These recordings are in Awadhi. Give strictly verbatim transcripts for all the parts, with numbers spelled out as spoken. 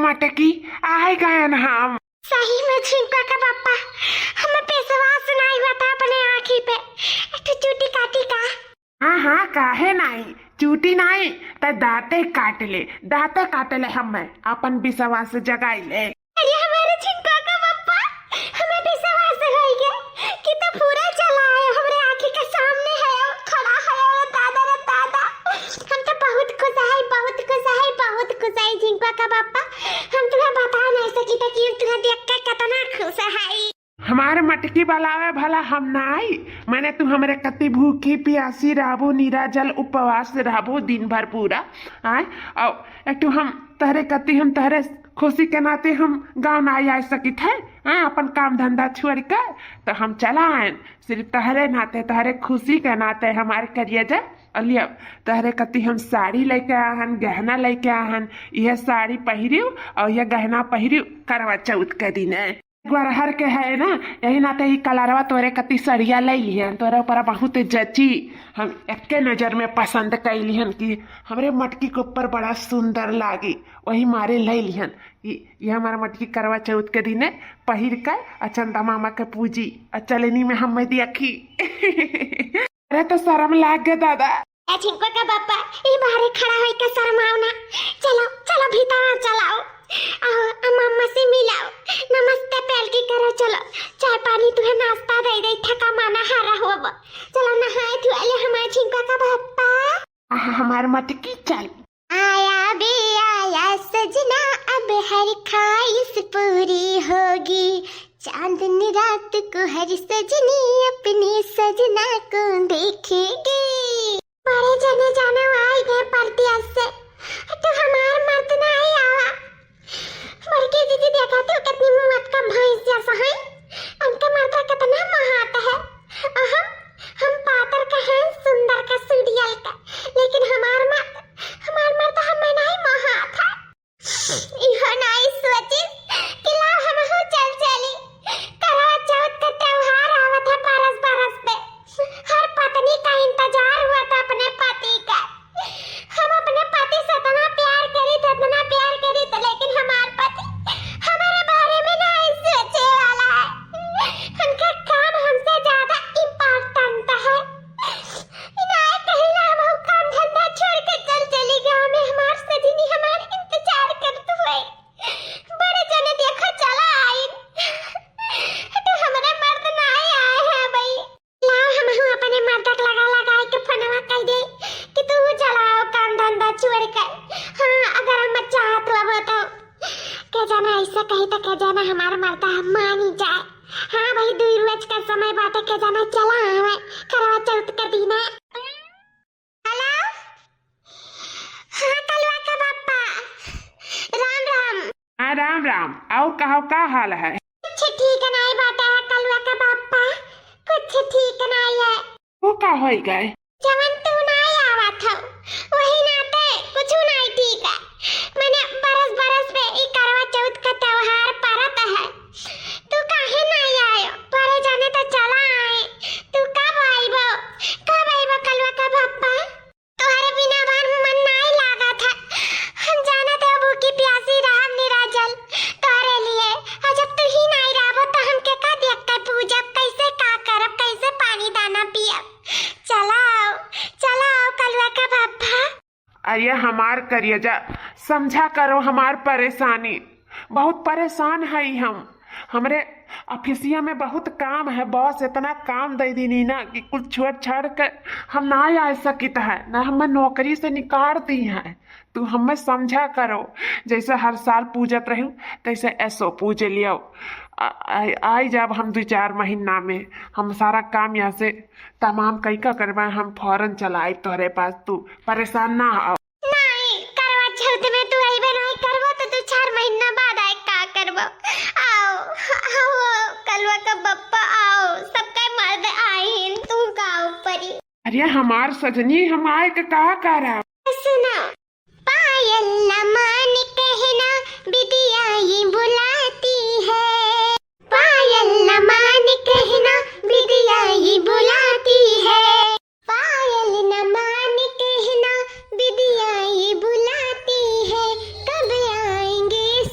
मटकी, आइ गएन हम। सही में झिंकुआ का बप्पा, हमें विश्वास नाहीं हुआ था अपने आँखी पे। एक ठो चूटी काटी का? हाँ, हाँ, काहे नाहीं? चूटी नाहीं, त दाँते काट ले, दाँते काट ले, हमें अपन विश्वास जगाइ ले। अरे हमारे झिंकुआ का बप्पा, हमें विश्वास होइ गया कि तू पूरा चला आए, हमरे आँखी के सामने है, खड़ा है, अरे दादा रे दादा। हम तो बहुत खुश है, बहुत खुश है, बहुत खुश है झिंकुआ का बप्पा। हम तुहें बता नाहीं सकी थे कि तुहें देख के कितना खुश है। हमार मटकी बलावे भला हम ना आई, मने तू हमरे कत्ती भूखी पियासी रहबू, निराजल उपवास रहबू दिन भर पूरा, आय, और एक ठो हम तहरे कत्ती, हम तहरे खुशी के नाते हम गाँव ना आ सकित है, हाँ, अपन काम धंधा छोड़ के तो हम चला आएन, सिर्फ तहरे नाते, तहरे खुशी के नाते हमारे करिया जा। और लियो, तहरे कत्ती हम साड़ी लेके आहन, गहना लेके आहन, यह साड़ी पहिरियो और यह गहना पहिरियो करवा चौथ के दिन है। ग्वारहर के है ना, यही नाते ई कलरवा तोरे कत्ती सड़िया ले लिहन, तोरे ऊपर बहुत जची। हम एक्के नजर में पसंद कई लिहन कि हमरे मटकी के ऊपर बड़ा सुंदर लागी, वही मारे ले लिहन कि ये हमार मटकी करवा चौथ के दिने पहिर के आ चंदा मामा के पूजी आ चलनी में हमें देखी। अरे तो शर्म लाग गे दादा। ए झिंकुआ का बप्पा, ई बाहरे खड़ा होई के शर्माओ ना। चलो, चलो भीतर चलाओ। आओ, अम्मा, अम्मा से मिलाओ। नमस्ते पेलकी करो, चलो। चाय पानी तुहे नाश्ता दे दे, थका माना हारा होब। चलो नहाए धुआए ले हमार झिंकुआ का बप्पा। आहा, हमार मटकी चल। आया बे आया सजना, अब हर ख्वाहिश पूरी होगी। चांदनी रात को हर सजनी अपने सजना को देखेगी। बड़े जने जाने आई गए परदेस से, तो हमार मर्द नाहीं आवा। बड़की दीदी देखा तो कितनी मौत का भैंस जैसा है, उनका मर्दा कितना महात है। अहम, हम पातर का हैं, सुंदर का, सुडियल का, लेकिन हमार मर्द, हमार मर्द हमें नाहीं महात है। इहो नाहीं सोचिस कि लाओ हमहू चल चली। करवा चौथ का त्योहार आवत है बरस बरस पे। हर पत्नी का इंतजार हुआ था अपने पति का। हम अपने पति से इतना प्यार करी थे, इतना प्यार करी थे, लेकिन हमार पति हमारे बारे में नाहीं सोचे वाला है। उनका काम हमसे ज्यादा important है। नाहीं कहीं ना हम काम धंधा छोड़ के चल चली गाँव में, हमार सजनी हमार इंतजार करत हुए। बड़े जने देखो चला आइन। तो हमरे मर्द नाहीं आए हैं भाई। लाओ हमहू अपने मर्द के लगा लगा के फोनवा कह दे कि तू चलाओ काम धंधा छोड़ के। हाँ, अगर हम चाहत हुआ तो। के जाना ऐसा कही तो के जाना हमार मर्दा मानी जाए। हाँ भाई, दुई रोज का समय बाटे, के जाना चला आवे करवा चौथ के दिने। हेलो, हाँ कलुआ का बप्पा, राम राम। हाँ राम राम, और कहो का हाल है? कुछ ठीक नाहीं बाटे है कलुआ का बप्पा, कुछ ठीक नाहीं है। वो का होई गए? जवन तू नाहीं आवत हो, वही नाते कुछ नाहीं ठीक है। मने बरस बरस में ई करवा चौथ का त्योहार परत है, तू काहे नाहीं आयो? तोरे जाने तो चला आए, तू कब आइबो, कब आइबो कलुआ का बप्पा? तोहरे बिना हमार मन नाहीं लागत है। हम जानत है भूखी प्यासी रहब निराजल तोहरे लिए। और जब तू ही नाहीं रहबो तो हम के का देख के पूजब, कैसे का करब, कैसे पानी दाना पियब? चलाओ, चलाओ कलुआ का बप्पा। अरे हमार करेजा, समझा करो हमार परेशानी। बहुत परेशान हई हम। हमरे ऑफिसिया में बहुत काम है, बॉस इतना काम दे दीनी ना कि कुल छोड़ छाड़ के हम ना आ सकित है, ना हमें नौकरी से निकाल दी है। तू हमें समझा करो, जैसे हर साल पूजत रहू तैसे ऐसो पूज लियो। आ-, आ-, आई जाब हम दो चार महीना में, हम सारा काम यहाँ से तमाम कई का करबा, हम फौरन चला आइब तोहरे पास, तू परेशान ना हो। नाहीं, करवा चौथ में तू अइबे नाहीं करबो तो दो चार महीना बाद आए का करबो? आओ, आओ, कलुआ का बप्पा आओ, सबका मर्द आइन, तू का ऊपरी। अरे हमार सजनी, हम आए के का करब? सुनो, पायल न मान कहना, बिटिया ये बुलाती है। पायल न मान कहना, बिटिया ये बुलाती है। पायल न मान कहना, बिटिया ये बुलाती है। कब आएंगे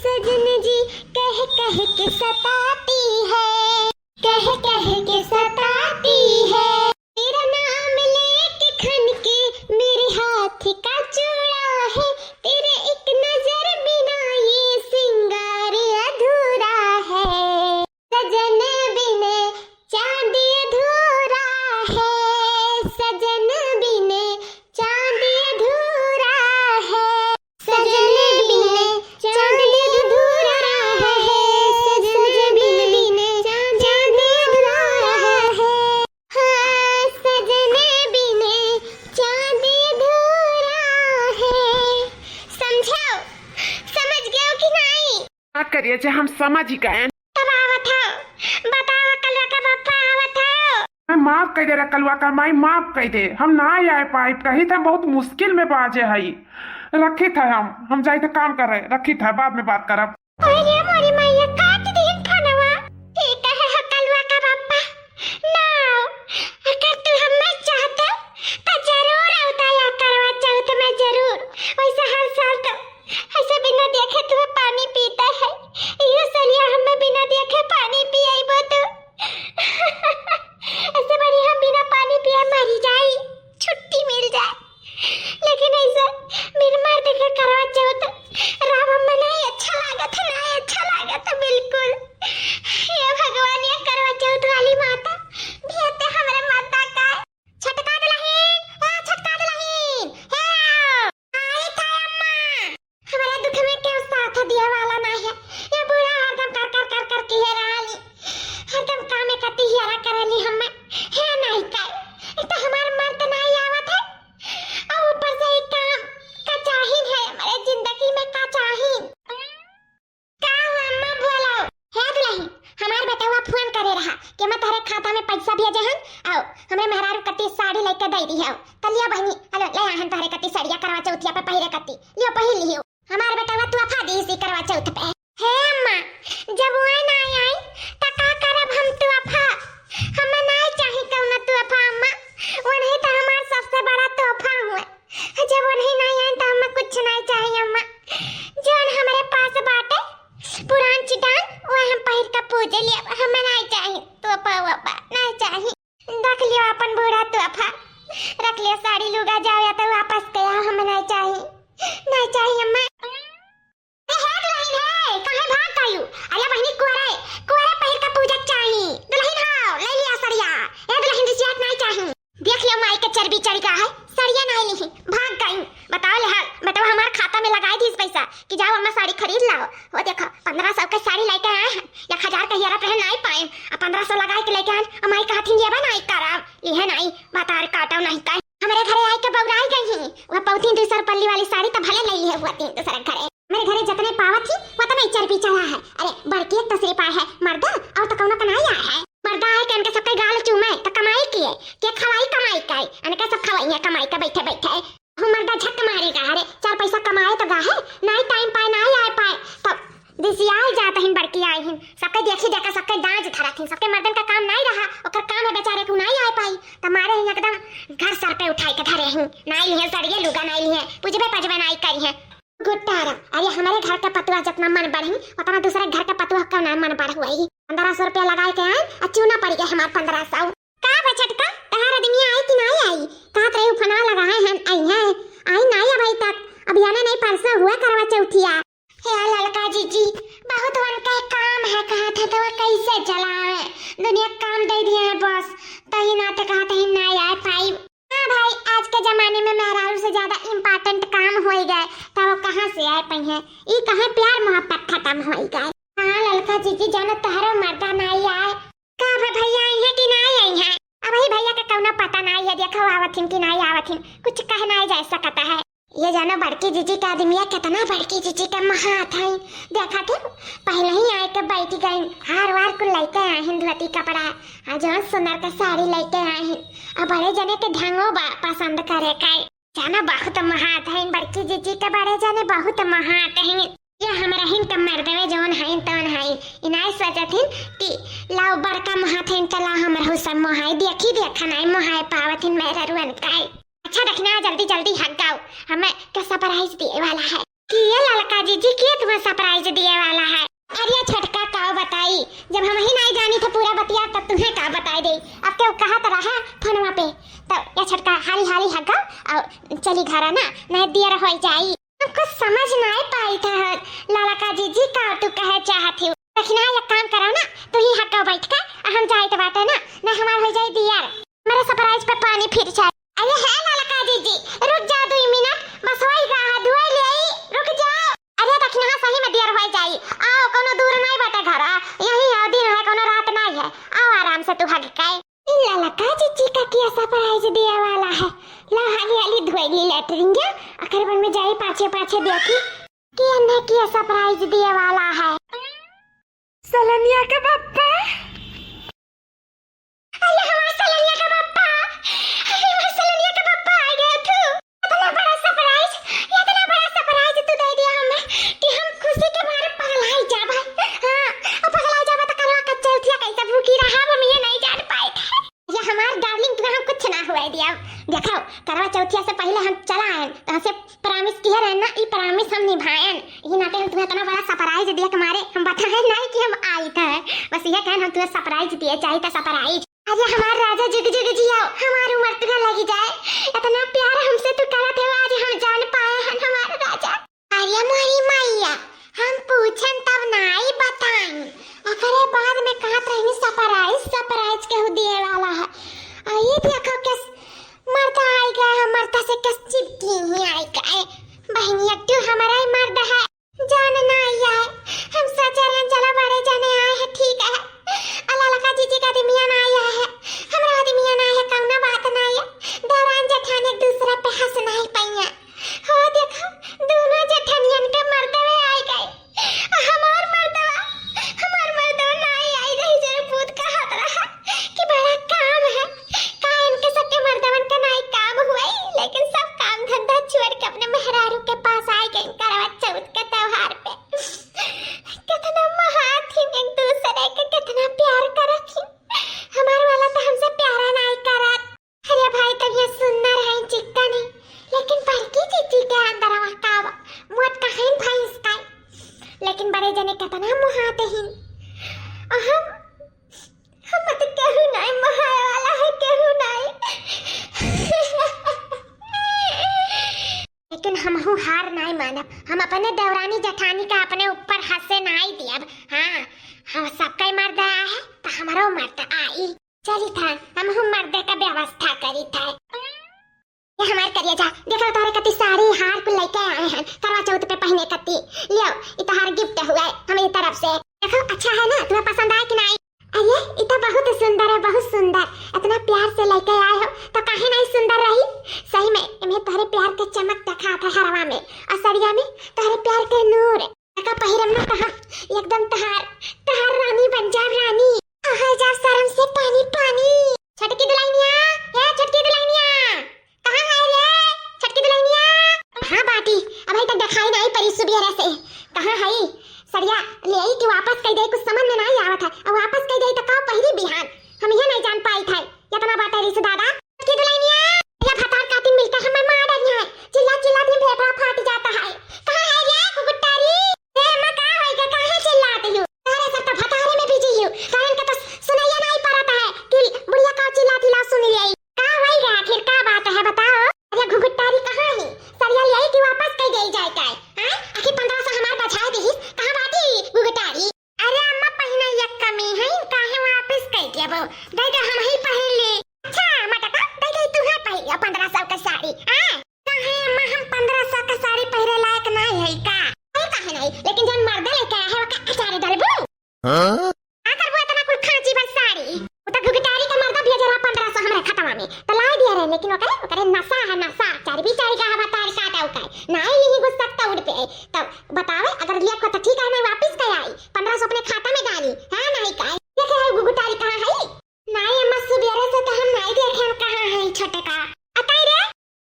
ये जे हम समझ गए। तब आवत हो, बताओ, कलुआ का पप्पा आवत हो। मैं माफ कर दे रे कलुआ का माई, माफ कर दे, हम ना आए पाइब, कही था बहुत मुश्किल में बाजे हई। रखी था हम, हम जाई थे काम करे, रखी था, बाद में बात करब। अरे मोरी मैया, काट दीन फोनवा। ठीक है हो कलुआ का पप्पा, ना आओ। अगर तू हमें चाहते तो जरूर आवता या करवा चौथ में जरूर। वैसे हर साल तो ऐसे बिना देखे तू पानी पीता है, इहो सलिया हमें बिना देखे पानी पियाइबो तू। ऐसे बढ़िया हम बिना पानी पिए मरी जाई, छुट्टी मिल जाए। लेकिन ऐसे बिन मर्द के करवा चौथ, राम, हमें नहीं अच्छा लागत है, नहीं अच्छा लागत है बिल्कुल। हे भगवान, ये करवा चौथ वाली माता, भेजते हमरे माता का। छोटका दुलहिन, ए छोटका दुलहिन, हे आओ। आई था अम्मा। हमारे दुख में केहू साथ दिए वाला ना है। ये बूढ़ा हरदम कर कर कर कर किहे रहली। हरदम कामे कती हियरा करली हम्मे। हे नहीं कर। एक तो हमार मर्द नहीं आवत है। और ऊपर से एक काम का चाहिन है हमारे जिंदगी में का चाहिन। का हुआ अम्मा बोलो। हे दुलहिन, हमार बेटवा फोन करे रहा कि मैं तोहरे खाता में पैसा भेजे हन, आओ, हमरे मेहरारू कती साड़ी लेके दे दी है। तो लियो बहिनी, हेलो, ले आहन तोहरे कती साड़िया करवा चौथिया पे पहिरे कती। लियो पहिर लियो। हमार बेटवा तोहफा दी इसी करवा चौथ पे। हे अम्मा, जब वह ना आई, तो का करब हम तोहफा? हमें ना चाही कौनो तोहफा अम्मा, वही तो हमार सबसे बड़ा तोहफा हुए। जब वही ना आई, तो हमें कुछ ना चाही अम्मा। जौन हमरे पास बाटे, पुरान चिटान, वह हम पहिर के पूजे लिए, हमें ना चाही तोहफा वोफा, ना चाही। रख लियो अपन बूढ़ा तोहफा, रख लियो साड़ी लुगा, जाओ या तो वापस के आओ, हमें नहीं चाहिए, नहीं चाहिए अम्मा। ए, हे दुलहिन हे, काहे भाग गयू? अरे बहिनी कुआरे, कुआरे पहिर के पूजा चाहिए। दुलहिन हो, ले लिया सड़िया। ए दुलहिन रिसियात नहीं चाहिए। देख लियो माई के चर्बी चढ़ गया है, सड़िया नहीं लिही, भाग गई। बताओ ले हाल, बेटवा हमार खाता में लगाई दीस पैसा कि जाओ अम्मा साड़ी खरीद लाओ। वो देखो, पन्द्रह सौ के साड़ी लेके आए हैं, एक हजार के हियरा पहन नहीं पाए, आ पन्द्रह सौ लगाए के लेके आए, अम्मा कहत हिन, "लेबा नहीं करब, लिहे नहीं, बतार काटो नहीं कहे।" हमरे घरे आए के बौराई गई ही, वह पौथी दो सौ पल्ली वाली साड़ी तो भले ले लिहे हुआ तीन दूसरे घरे। मेरे घरे जितने पावत ही, उतने ही चर्बी चढ़ा है। अरे, बड़की एक तशरीफ आए है, मर्दा और तो कौनो का नहीं आए है। मर्दा आए के इनके सबके गाल चूमे, तो कमाई किए, के खवाई कमाई का, इनके सब खवाई है कमाई का बैठे बैठे। हूँ मर्दा झक मारे गा, अरे चार पैसा कमाए तो गा है, नाई टाइम पाए, नाई आए पाए, तब दिसियाल जात हिन, बड़की आई हिन, सबके देखी देखा, सबके दांज धरत हिन, सबके मर्दन का काम नाई रहा, ओकर काम है बेचारे को नाई आए पाई, तो मारे हिन एकदम घर सर पे उठाई के धरे हिन, नाई लिहे सड़िए लुगा नाई लिहे, पूजबे पजबे नाई करी है। गुट्टारा, अरे हमरे घर का पतुआ जितना मन बढ़ी, उतना दूसरे घर का पतुआ का ना मन बढ़ हुआ ही। पन्द्रह सौ रुपया लगाए के आए, आ चूना पड़ गया हमार पन्द्रह सौ। का बे छोटका, तहार आदमी आई कि नाई आई? कहत रही फोनवा लगाए हन, आई है, आई नाई अब अभी तक, अब याने नहीं परसों हुआ करवा चौथिया। हे ललका जीजी, बहुत उनका काम है, कहत है तो वो कैसे चलावे, दुनिया काम दे दिए हैं बस, तही नाते कहत ही नाई आए पाई। हाँ भाई, आज के जमाने में मेहरारू से ज्यादा important काम होई गए, तो वो कहाँ से आए पाई हैं? ई कहाँ प्यार मोहब्बत खत्म होई गए। हाँ ललका जीजी, जानो तोहरो मर्दा नाई आए। का भे भैया आई है कि नाई आई है? अब ही भैया के कौनो पता नाई है, देखो आवत हिन कि नाई आवत हिन, कुछ कह नाई जा सकता है। ये जानो बड़की जीजी के आदमिया कितना बड़की जीजी के महात है, देखा थे पहले ही आए के बैठ गई, हार वार कुल लेके आए हैं, धोती कपड़ा, आ जौन सुंदर के साड़ी लेके आए हैं, आ बड़े जने के ढंगो बा पसंद करे का। जाना बहुत महात है बड़की जीजी के, बड़े जने बहुत महात है। ये हमरा हिन के मर्दवे जौन है तौन है, इनाय सोचत हिन कि लाओ बड़का महात है तो लाओ हमरहू सब मोहाई, देखी देखा नाई मोहाए पावत हिन मेहरारुअन का। अच्छा दखिना, जल्दी जल्दी हग गाओ, हमें के surprise दिए वाला है। कि ये ललका जीजी के तुम्हें surprise दिए वाला है। अरे छोटका का बताई, जब हम ही नहीं जानी थे पूरा बतिया तब तुम्हें का बताई दे। अब केहू कहत रहा फोनवा पे, तो ये छोटका हाली हाली हग गाओ और चली घरा ना, नहीं देर हो जाई। हम कुछ समझ नहीं पाई था ललका जीजी का तू कहे चाहत हो। दखिना एक काम करो ना, तू ही हग गाओ बैठ के, आ हम जाइत बाटे ना, नहीं हमार हो जाई दियर। मेरे surprise पे पानी फिर जाए। अरे है ललका जीजी, रुक जा दुई मिनट, बस वही रहा, धोई ले आई, रुक जाओ। अरे दखिना सही में देर हो जाई, आओ कोनो दूर नहीं बाटे घर, आ, यही है दिन है, कोनो रात नहीं है, आओ आराम से तू हग के। ई ललका जीजी का क्या surprise दिए वाला है, ला हाली हाली धोई ली लेटरिन गया, अखर बन में जाई पाछे पाछे देखी कि अन्हें क्या surprise दिए वाला है। सलनिया के पप्पा। अरे हमार सलनिया के पप्पा, अरे हमार सलनिया के पप्पा आ गए तू। इतना बड़ा surprise, इतना बड़ा surprise तू दे दिया हमें कि हम खुशी के मारे पगलाई जाबे। हाँ, अब पगलाई जाबे तो करवा चौथिया कैसे भूखी रहा, हम ये नहीं जान पाए थे। ये हमार darling, तुम्हें हम कुछ ना हुए दिया। देखो, करवा चौथिया से पहले हम चला आए, तो हमसे promise किए रहे ना, ई promise हम निभाएन। ई नाते हम तुम्हें इतना बड़ा surprise दिए के मारे हम बताए नहीं कि हम आई थे। बस ये कहन हम तुम्हें surprise दिए, चाहिए था surprise। अरे हमार राजा जुग जुग जियो, हमार उम्र तुम्हें लगी जाए। इतना प्यार हमसे तू करत हो, आज हम जान पाए हन हमार राजा। अरे मोरी मैया, हम पूछन तब नाई बताई। एकरे बाद में कहत रहनी surprise, surprise केहू दिए वाला है। आ ये देखो किस मर्दा आई गया है, मर्दा से किस चिपकी ही आई गए। बहनिया तू हमारा ही मर्द है, जान ना आई है। हम सोचे रहन चलो बड़े जने आए हैं, ठीक है। अल्लाह लखा जीजी का आदमिया ना आया है, हमरा आदमिया ना आया है, कौनो बात ना आया। दौरान जेठान एक दूसरा पे हंस नहीं पाइया। हो देखो, दोनों जेठनियन के मर्दवे आए गए। हमार मर्दवा, हमार मर्दवा नाई आई रही, जरा पूत कहत रहा कि बड़ा काम है, का इनके सबके मर्दवन का नाई काम हुए, लेकिन सब काम धंधा छोड़ के अपने मेहरारू के पास आए गए करवा चौथ के त्योहार पे। कितना महाथिन एक दूसरे के, कितना प्यार करथिन। हमार वाला तो हमसे प्यारा नाई करत। अरे भाई, तब ये सुंदर है, चिक्कन है, लेकिन बड़की जीजी के अंदर वहाँ का बा, मोट कहीं भैंस का है। लेकिन बड़े जने कितना मुहाते हैं। और हम, हम तो केहू नहीं मुहाए वाला है, केहू नहीं। लेकिन हमहू हार नहीं मानब, हम अपने देवरानी जेठानी का अपने ऊपर हंसे नहीं दियब। हाँ, हम सबका ही मर्द आया है, तो हमारो मर्द आई। चली था, हम हम मर्दे का व्यवस्था करी था। ये हमार करिया जा, देखो तोहरे कति साड़ी हार कुल लेके आए हैं, करवा चौथ पे पहने कति। लियो, ये तोहार gift हुआ है हमारी तरफ से। देखो, अच्छा है ना, तुम्हें पसंद आया कि नहीं? अरे, ये तो बहुत सुंदर है, बहुत सुंदर। इतना प्यार से लेके आए हो, तो काहे नहीं सुंदर रही? सही में, इन्हें तोहरे प्यार के चमक दिखा था हरवा में, और सरिया में तोहरे प्यार के नूर। का पहिरब ना तो हम एकदम तहार, तहार रानी बन जाब, रानी। अहै जाब शर्म से पानी, पानी। छोटकी दुल्हनिया, हे छोटकी दुल्हनिया, कहाँ है रे छोटकी दुल्हनिया? हाँ बाटी, अबही तक दिखाई नहीं पड़ी सुबेरे से। कहाँ है? सरिया ले आई कि वापस कई दे, कुछ समझ में नहीं आवत है। अब वापस कई दे तो का पहिरी बिहान, हम ये नहीं जान पाई था। इतना बाटे रिश्तेदार। की दुल्हनिया, ये भतार कातिन मिलके हमें मार डरी है। चिल्ला चिल्ला दिन फेफड़ा फाट जाता है। कहाँ है रे कुकुट्टारी? ए अम्मा, का होइगा? काहे चिल्लात हो? तोहरे सब तो भतारे में busy हो। तोहन के तो सुनाइया नहीं पड़ता है कि बुढ़िया का चिल्लात हिला सुन ले। का होइगा आखिर, का बात है बताओ? अरे घुघुट्टारी कहाँ है? सरिया ले आई कि वापस कई दे जाए का है? हाँ? आखिर पन्द्रह सौ हमार बचाए दिहिस, कहाँ बाटी घुघुट्टारी? अरे अम्मा, पहिना एक कमी है, काहे वापस कई देबो? दे दे, हम ही पहिन ले। अच्छा मटका, दे दे, तू है पहिन ले पन्द्रह सौ के साड़ी। आ? काहे अम्मा, हम पन्द्रह सौ के साड़ी पहिरे लायक नहीं है का? अरे काहे नहीं, लेकिन जौन मर्दे लेके आया है, ओका अचारी डालबू? हाँ? का करबू इतना कुल खांची भर साड़ी? वो तो घुघुटारी के मर्दा दिया जरा पन्द्रह सौ हमरे खतवा में, तो लाई दिया रहे, लेकिन ओकरे, ओकरे नशा है, नशा, चर्बी चढ़ गया है, बतार काटा ओकर। नहीं, यही गुस्सा तौड़ पे, तब बतावे, अगर लिया को तो ठीक है, मैं वापस कर आई, पन्द्रह सौ अपने खाता में डाली, हाँ, नहीं का? देखे है घुघुटारी कहाँ है? नहीं अम्मा, सुबेरे से तो हम नहीं देखे हम कहाँ है छोटे का। अताई रे,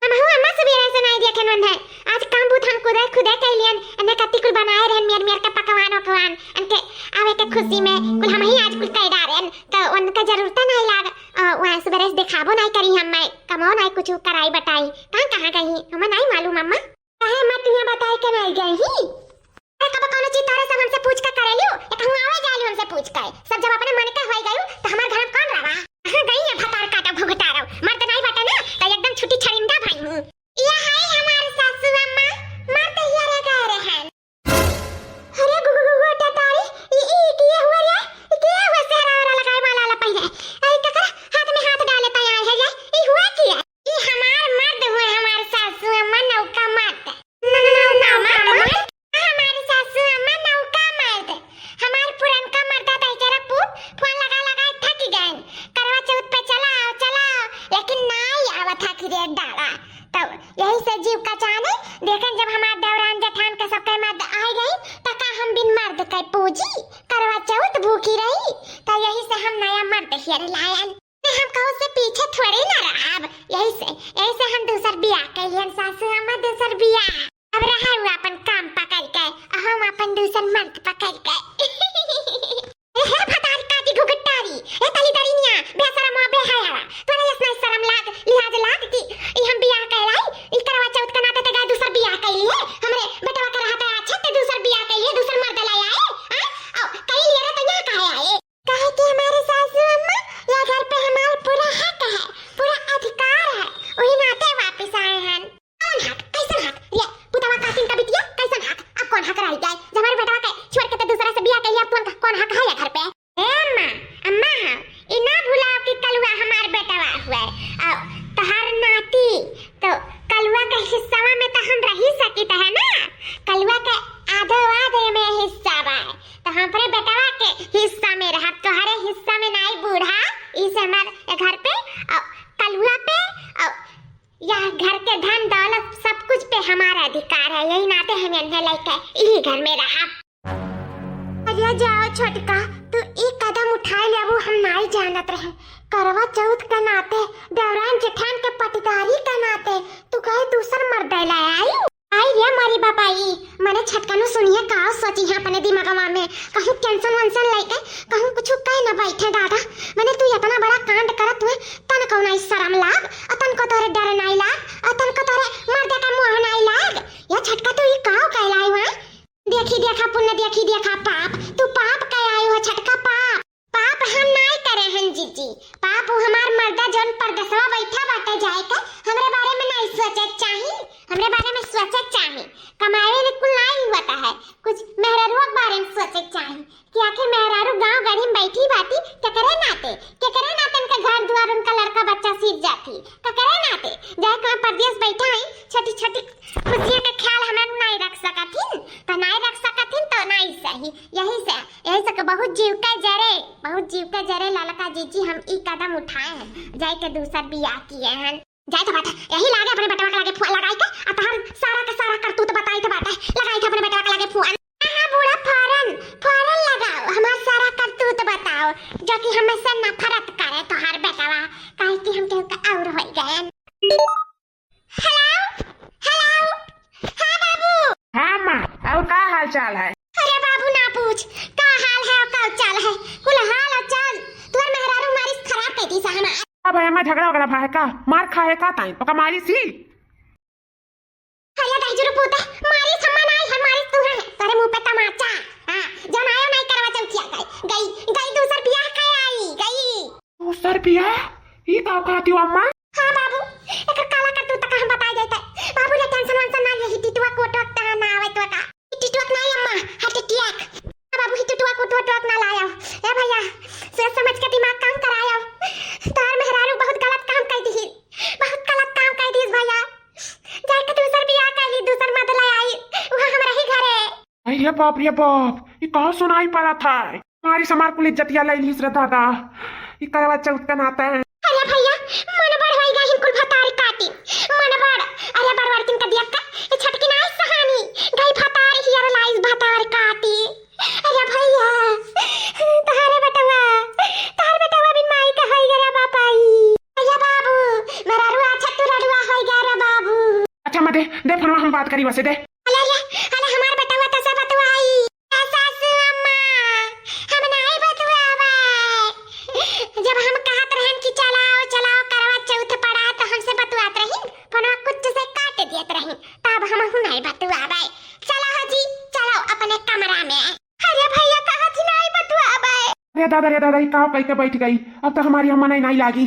हम हूँ अम्मा सुबेरे से नहीं देखे नन है। आज काम बूत हम खुदे, खुदे कई लियन, अन्ने कत्ती कुल बनाए रहन, मेर, मेर के पकवान वकवान, अनके आवे के खुशी में कुल हम ही आज कुल कई डारेन, तो उनका जरूरत नहीं लाग, अ, वहाँ सुबेरे से दिखाबो नहीं करी हम, मैं कमो नहीं कुछ कराई बटाई, कहाँ, कहाँ गई, हमें नहीं मालूम अम्मा। काहे अम्मा, तुहे बताए के नहीं गई ही? अरे, कब कौनो चीज तोरे सब हमसे पूछ के करेलू? ये कहूँ आवे जालू हमसे पूछ के? सब जब अपने मन के होई गयू, तो हमार घर में कौन रहा? कहाँ गई है भतार काटा घुघुटारो? मर्द नहीं बाटे ना, तो एकदम छुट्टी छरिंदा भई हूँ। ये है हमार सासू अम्मा, मर्द हियरे गए रहन। अरे गु-, गु-, गु-, गु-, टटारी, ई, ई, ई किए हुआ रे? ई किए हुआ सेहरा वेहरा लगाए माला वाला पहिरे? आई ककरा हाथ में हाथ डाले तय आए है रे? ई हुआ किया? ई हमार मर्द हुए, हमार सासू अम्मा नौका मर्द। नौका मर्द? हमार सासू अम्मा नौका मर्द। हमार पुरनका मर्दा बेचारा पू-, फोन लगा लगा थक गए। करवा चौथ पे चला आओ, चला आओ, लेकिन नाई आवत है कि रे डाला। तब यही से जीव का चाने, देखें जब हमार देवरान जेठान के सबके मर्द आ गई, तो का हम बिन मर्द के पूजी? करवा चौथ भूखी रही, तो यही से हम नया मर्द हेर लायन। नहीं, हम कहूँ से पीछे थोड़ी ना रहब, यही से, यही से हम दूसर बियाह कइलियन सासू अम्मा, दूसर बियाह। अब रहा उ अपन काम पकड़ के, और हम अपन दूसर मर्द पकड़ के। ए हे भतार काटी घुघटारी, ए तली दरिनिया, बेशरम हो, बेहया, तोरे यस नहीं शरम लाग, लिहाज लाग कि ई हम बियाह कइलाई, ई करवा चौथ का नाते ते गए दूसर बियाह कइली है, हमरे बेटवा के रहत है अच्छा ते दूसर बियाह कइली है, दूसर मर्द लाई आए, हाँ? आओ, कई लिए रे तो यहाँ काहे आए? काहे कि हमारे सासू अम्मा, यह घर पे हमारा पूरा हक है, पूरा अधिकार है, वही नाते वापस आए हैं। कौन हक? कैसन हक? ये पुतवा कातिन का बिटिया, कैसन हक? अब कौन हक रह गया? जब हमारे बेटवा के छोड़ के तो दूसरा से बियाह कइली, अब तुमका कौन हक है ये घर पे? ए अम्मा, अम्मा हाँ, ई ना भुलाओ कि कलुआ हमार बेटवा हुए, और तोहार नाती, तो कलुआ के हिस्सा में तो हम रही सकित है ना, कलुआ के आधो आधे में हिस्सा बा, तो हमरे बेटवा के हिस्सा में रहब, तोहरे हिस्सा में नाई बूढ़ा, इस हमार घर पे, और कलुआ पे, और यह घर के धन दौलत सब कुछ पे हमारा अधिकार है, यही नाते हम इन्हें लेके यही घर में रहा। अरे जाओ छोटका, तू एक कदम उठाए लेबू, हम नाई जानत रहे। करवा चौथ के नाते देवरान जेठान के पटीदारी के नाते तू कहे दूसर मर्द ले आई। आई रे मोरी बापाई, मने छटकनु सुनिए का सोची है अपने दिमागवा में, कहूँ टेंशन वेंशन लेके कहूँ कुछ कह न बैठे दादा। मने तू इतना बड़ा कांड करत हुए, तन को नाई शरम लाग, और तन को तोरे डर नाई लाग, और तन को तोरे मर्दे का मोह नाई लाग। या छटका तू ई काव कहलाई हुआ? देखी देखा पुण्य, देखी देखा पाप, तू पाप कह आई हो छटका पाप। पाप हम नाई करे हन जीजी, पाप उ हमार मर्दा जौन परदेसवा बैठा बाटे जाए के, हमरे बारे में नाई सोचे के चाही, हमरे बारे में सोचे के चाही। कमाए में कुल नाई होता है, कुछ मेहरारुआ के बारे में सोचे के चाही कि आखिर मेहरारू गांव गढ़ी में बैठी बाटी, केकरे नाते, केकरे नाते उनका घर दुआर, उनका लड़का बच्चा सीख जाती, केकरे नाते जाए के परदेस बैठा है, छोटी छोटी खुशियां का ख्याल हमें नाई रख सकत हिन, तो नाई रख सकत हिन तो नाई सही। यही से, यही से के बहुत जीव के जरे, बहुत जीव के जरे ललका जीजी हम ई कदम उठाए हैं, जाए के दूसर बियाह किए हैं। जाए तो बाटे, यही लागे अपने बेटवा के लागे फोन लगाई के, आ तहर सारा के सारा करतूत बताई तो बाटे, लगाई थे अपने बेटवा के लागे फोन। हाँ, हाँ, बूढ़ा फौरन, फौरन लगाओ, हमार सारा करतूत बताओ, जो कि हमसे नफरत करे तोहार बेटवा, काहे कि हम केहू के और होई गए। हेलो, हेलो, हाँ बाबू। हाँ माँ, और का हाल चाल है? अरे बाबू ना पूछ, का हाल है और का चाल है, कुल हाल और चाल। तोर मेहरारू मारिस खराब कह दी सा हमार। अब है माँ झगड़ा वगड़ा भा है का? मार खा है का ताई? ओका मारिस ही? अरे दहिजरू पूते, मारिस हम्मा नाई है, मारिस तू है। तोरे मुंह पे तमाचा। हाँ, जनायो नाई करवा चौथिया गई, गई, गई दूसर बियाह के आई, गई। दूसर बियाह? ई का कहती हो अम्मा? हाँ बाबू, एकर काला करतूत तक हम बताई जाते। बाबू रे टेंशन वेंशन ना, यही टिटुआ कोटवा तहाँ ना आवे तो का। टिटुआ ना अम्मा, हाँ टिटिया। हाँ बाबू, ही टिटुआ कोटवा टोक ना लाया। ए भैया, सोच समझ के दिमाग काम कराया। तार मेहरारू बहुत गलत काम कर दी, बहुत गलत काम कर दी भैया। जाके दूसर बियाह कर ली, दूसर मर्द ले आई, वहाँ हमरा ही घरे। अरे बाप रे बाप, ई का सुनाई पड़त है? मारी से हमार कुल इज्जतिया ले लीस रे दादा, ई करवा चौथ के नाते। अरे भैया, मन बड़ होई गहिन कुल भतार काटी, मन बड़। अरे बड़वरतिन का दिया का, ई छटकी नाई सहानी, गई भतार हियर लाइस भतार काटी। अरे भैया, तोहरे बेटवा, तोहरे बेटवा बिन माई का होई गया बापाई। अरे बाबू, मेहरारू अच्छा तू रड़ुआ होई गया रे बाबू। अच्छा मत दे, दे फोनवा हम बात करी वसे दे। अरे, अरे, अरे, हमार बेटवा तो से बतवाई। ए सासू अम्मा, हम नाई बतवाबे। जब हम कहत रहन कि चलाओ, चलाओ, करवा चौथ पड़ा, तो हमसे बतवात रही, फोनवा कुछ से काट दियत रही, तब हम हूँ नाई बतवाबे। चलो हो जी, चलो अपने कमरा में। अरे भैया, कहत ही नाई बतवाबे। अरे दादा, रे दादा, ई का कह के बैठ गई? अब तो हमारी अम्मा नहीं, नाई लागी।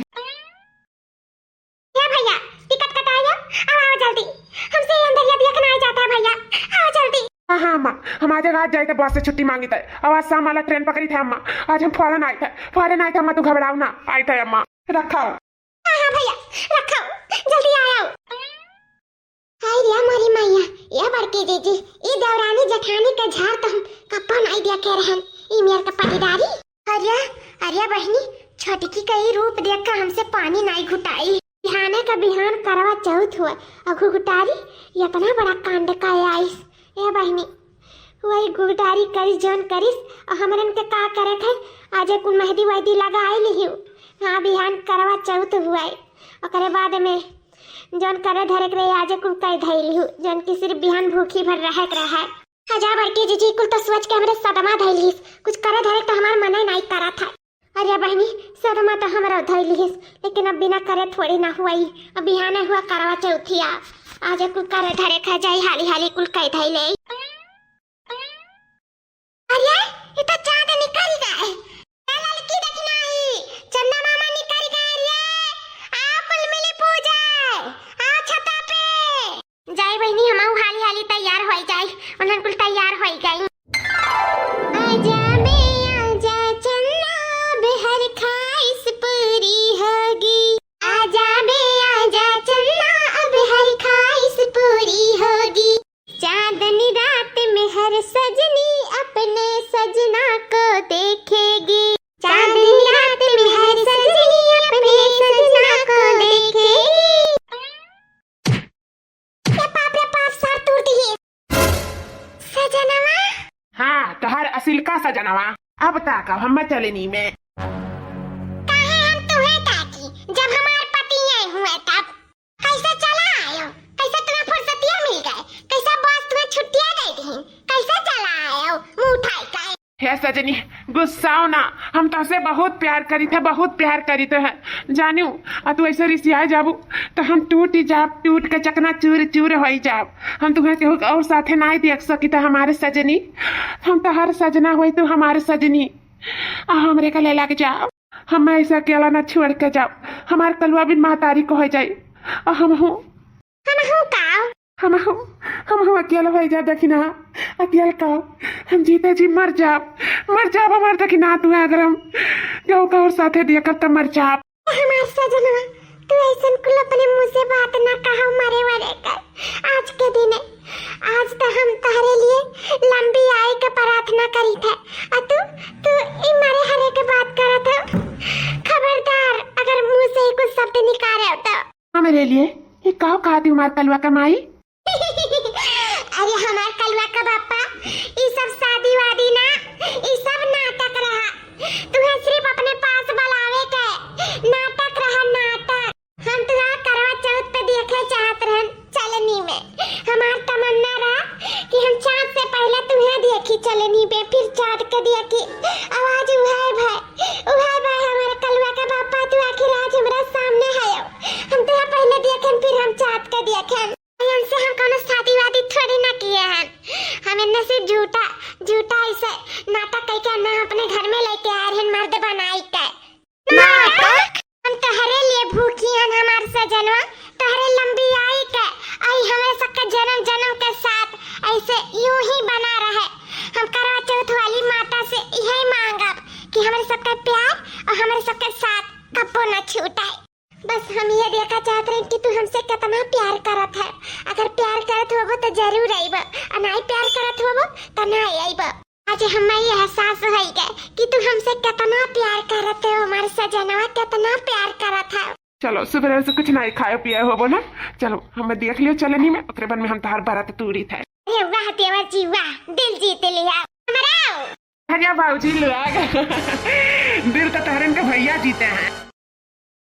ए भैया, टिकट कटायो, अब आओ जल्दी। हमसे ये अंदरिया दिया के नाई जाता है भैया, आओ जल्दी। हाँ, हाँ, अम्मा, हम आज रात जाए थे बस से छुट्टी मांगी थे। अब आज शाम वाला ट्रेन पकड़ी थे अम्मा। आज हम फौरन आए थे, फौरन आए थे अम्मा, तू घबराओ ना, आए थे अम्मा। रखो। हाँ, हाँ भैया, रखो, जल्दी आयो। हाय रे मोरी मैया, ए बड़की जीजी, ई देवरानी जेठानी के झार तो हम कब्बो नाई देखे रहन, ई मेर के पटीदारी। अरे, अरे बहिनी, छोटकी के ई रूप देख के हमसे पानी नाई घुटाई। बिहाने का बिहान करवा चौथ हुआ, और घुघटारी इतना बड़ा कांड का आइस। ए बहिनी, वही गुलदारी करिस जौन करिस, और हमरन के का करे थे? आजे कुल मेहंदी वहदी लगा आई लिहिउ। हाँ, बिहान करवा चौथ हुआ है, ओकरे बाद में जौन करे धरे के रहे, आजे कुल कई धई लिहु, जौन की सिर्फ बिहान भूखी भर रहे के रहे। हाँ जा बड़की जीजी, कुल तो सोच के हमरे सदमा धई लिहिस, कुछ करे धरे के तो हमार मने नाई करत है। अरे बहनी, सदमा तो हमरो धई लिहिस, लेकिन अब बिना करे थोड़ी ना हुई। अब बिहाने हुआ करवा चौथिया, आजे कुल करे धरे के जाई, हाली हाली कुल कई धई ले। अरे, ये तो चाँद निकल गए। ए ललकी, देखना ही, चंदा मामा निकल गए रे। आओ कुल मिली पूजा, आओ छता पे। जाई बहिनी, हमहू हाली हाली तैयार होई जाई, उन्हन कुल तैयार होई गई। आजा बे आजा चंदा, अब हर ख्वाहिश पूरी होगी। आजा बे आजा चंदा, अब हर ख्वाहिश पूरी होगी। चांदनी रात में हर सजनी अपने सजना को देखेगी। चांदनी रात में हर सजनी अपने सजना को देखेगी। ये बाप रे बाप, सर तोड़ दिए। सजनवा? हाँ, तोहर असिल का सजनवा। अब ताका हम चलनी में। काहे हम तुहे ताकी, जब हमार पति आए हुए तब? कैसे चला आयो? कैसे तुम्हें फुर्सतिया मिल गए? कैसे बॉस तुम्हें छुट्टियां दे दी? कैसे चला आयो मुंह उठाई के? हे सजनी, गुस्साओ ना, हम तोहसे बहुत प्यार करी थे, बहुत प्यार करी थे, जानियो। आ तू ऐसे रिसिया जाबू तो हम टूट जाब, टूट के चकना चूर चूर होई जाब। हम तुम्हें केहू और साथे नाई देख सकी थे हमारे सजनी। हम तोहर सजना होई, तू हमारे सजनी। आ हमरे का ले लग जाओ। हम ऐसे अकेला ना छोड़ के जाओ, हमार कलुआ बिन महतारी को हो जाई। और हम हूँ, हम हूँ का? हम हूँ, हम हूँ अकेला हो जा, देखी ना, अकेल का। हम जीते जी मर जाब, मर जाब हमार, देखी ना तू, अगर हम केहू का और साथे देखब तो मर जाब। हमार सजनवा, तू ऐसन कुल अपने मुंह से बात ना कहा मरे वरे कर। आज के दिन है, आज तो हम तोहरे लिए लंबी आयु के प्रार्थना करी थे, और तू, तू ई मरे हरे के बात करत हो। खबरदार, अगर मुंह से ही कुछ शब्द निकाले हो तो। हमरे लिए ये का कहा थी हमार कलुआ का माई? अरे हमार कलुआ का बापा, ई सब शादी वादी ना, ई सब नाटक रहा। तुम्हें सिर्फ अपने पास बुलावे के नाटक रहा, नाटक। हम तुहार करवा चौथ पे देखे चाहत रहन चलनी में। हमार तमन्ना रहा कि हम चाँद से पहले तुम्हें देखी चलनी पे, फिर चाँद के देखी। आवाज उहाय भाई, उहाय भाई, हमारे कलुआ का बापा, तू आखिर आज हमरा सामने है। हम तुहें पहले देखेन, फिर हम चाँद के देखेन। हमसे हम कौनो शादी वादी थोड़ी ना किए हैं। हम इनमें से झूठा, झूठा ऐसे नाटक करके ना अपने घर में लेके आए हैं मर्द बनाई के। नाटक? हम तोहरे लिए भूखी हन हमार सजनवा, तोहरे लंबी आई के, आई हमरे सबके जन्म जन्म के साथ ऐसे यूं ही बना रहे। हम करवा चौथ वाली माता से यही मांगब कि हमरे सबके प्यार और हमरे सबके साथ कब्बो न छूटे। बस हम ये देखा चाहत रहे कि तू हमसे कितना प्यार करत है। अगर प्यार करत होबो तो जरूर अइबो, और नहीं प्यार करत होबो तो नहीं अइबो। आज हमें ये एहसास होई गए कि तू हमसे कितना प्यार करत है, हमारे सजनवा कितना प्यार करत है। चलो, सुबह से कुछ नहीं खाए पिए होबो ना, चलो हमें देख लियो चलनी में, ओकरे बाद में हम तोहार बरात तूड़ी थे। अरे वाह देवर जी वाह, दिल जीत लिया हमारा। अरे बाबूजी लोग, दिल तो तोहरन के भैया जीते हैं।